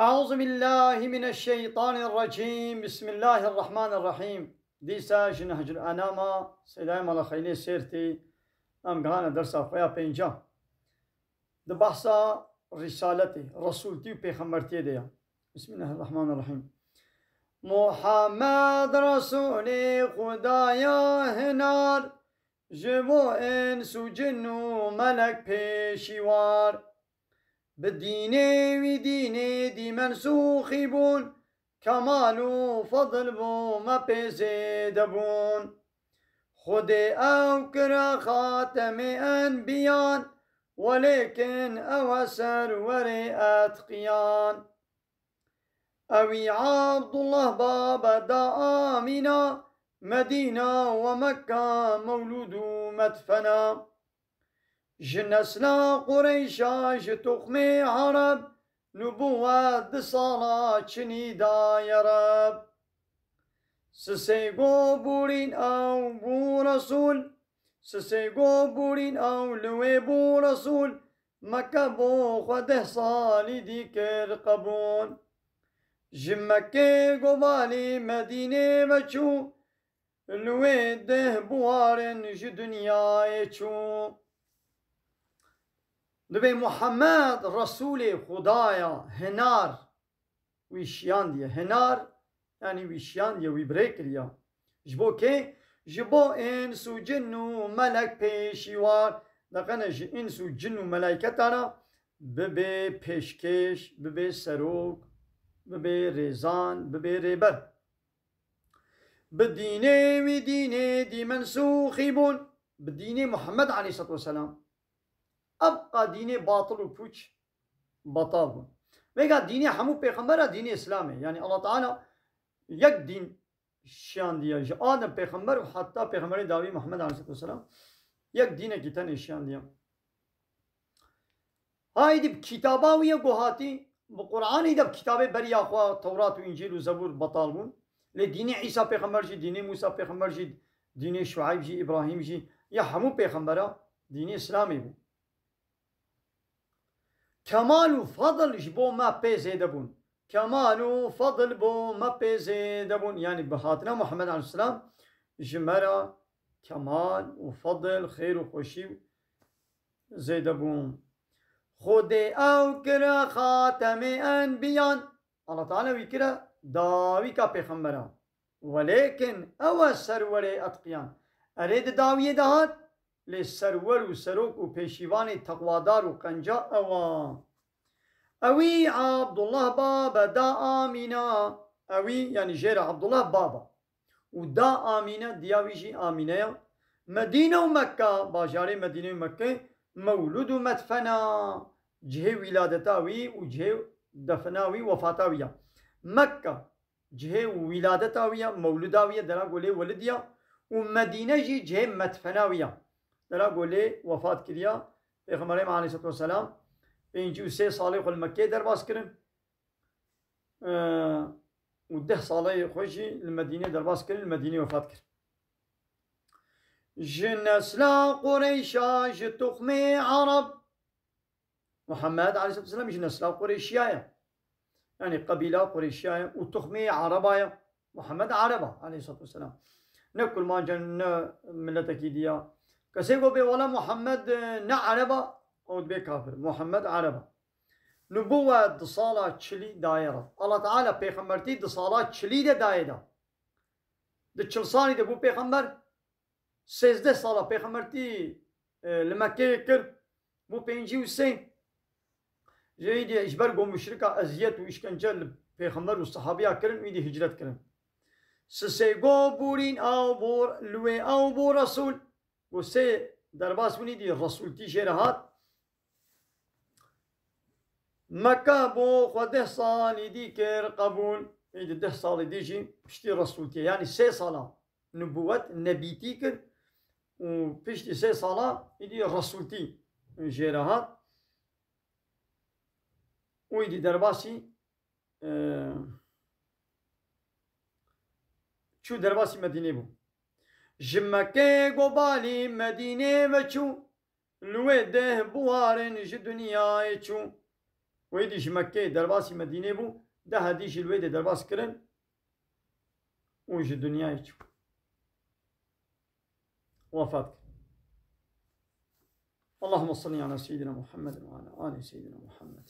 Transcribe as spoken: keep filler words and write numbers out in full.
Euzu billahi mineşşeytanirracîm. Bismillahirrahmanirrahîm. Dîsa ji Nehcul Enama Seydayê Mala Xeylê Sêrtî em gihane dersa xwe ya pênca. Di behsa risaletê, resûltî û pêxembertiyê de ye. Bismillahirrahmanirrahîm. Muhammed Resûlê Xwedaya hinar, ji bo ins û cin û melek pêşîwar. Bi dînê wî dînê dî mensûxî bûn, kemal û fedl bo me pê zêde bûn. Xwedê ew kire xatemê enbiyan, welêkin ew e serwerê etqiyan. Ewî Abdullah babe da Amîna, Medîna we Mekka mewlûd û medfena. Ji nesla Qureyşa, ji toxmê Arab, nubûwet di sala çinî daye Reb. Sisê go bûrîn ew bû Resûl, sisê go bûrîn ew li wê bû Resûl, Mekke bo xwe deh salî dî kir qebûl. Ji Mekkê go balî Medînê veçû, li wê deh buwarin ji dinyayê çû. Dibê Muhammed Resûlê Xwedaya hinar wî şiyandiye. Hinar, yanî wî şiyandiye, wî birê kiriya. Ji bo kê? Ji bo ins û cin û melek pêşîwar. Deqene ji ins û cin û melayketana bibê pêşkêş, bibê serok, bibê rêzan, bibê rêber. Bi dînê wî dînê dî mensûxî bûn. Bi dînê Muhammed aleyhisselatu vesselam. Ebqa dînê batil û pûç betal bûn. Vêga dînê hemû pêxembera dînê Îslamê. Yanî Allah Teala yek dîn şiyandiye. Ji Adem pêxember û heta pêxemberê dawî Muhammed aleyhisselatu vesselam yek dînekî tenê şiyandiye. Haydî bi kitaba wî ye ku hatî, bi Qur'anî de bi kitabê beriya xwe, Tewrat û Încîl û Zebûr betal bûn. Lê dînê Îsa pêxember jî, dînê Mûsa pêxember jî, dînê Şueyb jî, Îbrahîm jî, ya hemû pêxembera dînê Îslamê bû. Kemal û fedl ji bo me pê zêde bûn. Kemal û fedl bo me pê zêde bûn. Yanî bi hatina Muhammed aleyhisselam ji me re kemal û fedl, xêr û xweşî zêde bûn. Xwedê ew kire xatemê enbiyan. Allah Teala wî kire dawîka pêxembera. Welêkin ew e serwerê etqiyan. Erê di dawiyê de hat, lê serwer û serok û pêşîvanê teqwadar û qenca ew a. Ewî Abdullah babe da Amîna. Ewî, yanî jê re Abdullah baba. Û da Amîne, diya wî jî Amîne ya. Medîne û Mekka, bajarê Medîne û Mekke, mewlûd û medfena, cihê wîladeta wî û cihê defina wî, wefata wî ya. Mekka, cihê wîladeta wî ya, mewlûda wî ya, dera ku lê welid ya. Û Medîne jî cihê medfena wî ya. Dera ku lê wefat kiriya. Pêxemberê me aleyhisselatu vesselam pêncî û sê salê xwe li Mekkeyê derbas kirin. Ee, û deh saleyê xwe jî li Medînê derbas kirin, li Medînê wefat kir. Ji nesla Qureyşa, ji toxmê Arab. Muhammed aleyhisselatu vesselam ji nesla Qureyşiya ye. Yanî qebîla Qureyşiya ye û toxmê Araba ye. Muhammed Araba aleyhisselatu vesselam. Ne kurmanc e, ne miletekî diya. Kesê ku bê wela Muhammed, e, ne Araba, ew dibê kafir. Muhammed Araba. Nubûwet di sala çilî daye re. Allah Teala pêxembertî di sala çilî de daye da. Di çil salî de bû pêxember, sêzdeh sala pêxembertî, e, li Mekkeyê kir, bû pêncî û sê. Ji îdî ji ber ku muşrika eziyet û îşkence li pêxember û sehabiya kirin, wî dî hicret kirin. Sisê go bûrîn ew bû, li wê ew bû Resûl. Ku sê derbas bûn, îdî resûltî jê re hat. Mekka bo xwe deh salî dî kir qebûl. Îdî deh salî dî jî piştî resûltiyê, yanî sê sala nubûwet, nebîtî kir û piştî sê sala îdî resûltî jê re hat. Û îdî derbasî, e, çû derbasî Medînê bû. Ji Mekkê go balî Medînê veçû, li wê deh buwarin ji dinyayê çû. Wê dî ji Mekkeyê derbasî Medînê bû, deh dî jî li wê dê derbas kirin û ji dinyayê çû. Wefat kir. Allahümme salli ala seyyidina Muhammed ve ala ali seyyidina Muhammed.